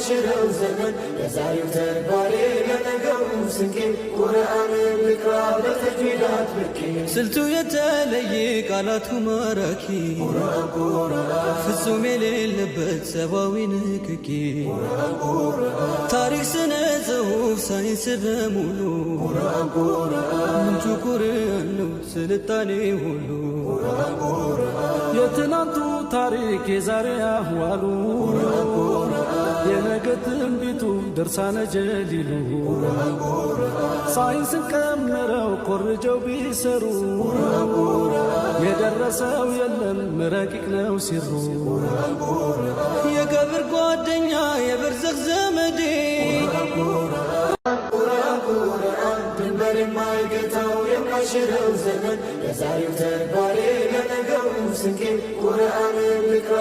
የማይሽረው ዘመን፣ ለዛሬው ተግባሬ ለነገው ስንቄ፣ ቁርአንን ልቅራ በተጅዊድ አጥብቄ። ስልቱ የተለየ፣ ቃላቱ ማራኪ፣ ፍጹም የሌለበት ሰብአዊ ንክኪ፣ ታሪክ፣ ስነ ጽሑፍ፣ ሳይንስ በሙሉ ምንጩ ቁርአን ነው ስልጣኔ ሁሉ። የትናንቱ ታሪክ፣ የዛሬ አህዋሉ፣ የነገ ትንቢቱ ድርሳነ ጀሊሉ፣ ሳይንስን ቀምረው ኮርጀው ቢሰሩ የደረሰው የለም፣ ረቂቅ ነው ሲሩ። የቀብር ጓደኛ፣ የበርዘኽ ዘመዴ። ቁርአን ድንበር የማይገታው የማይሽረው ዘመን፣ ለዛሬው ተግባሬ ለነገው ስንቄ፣ ቁርአንን ልቅራ።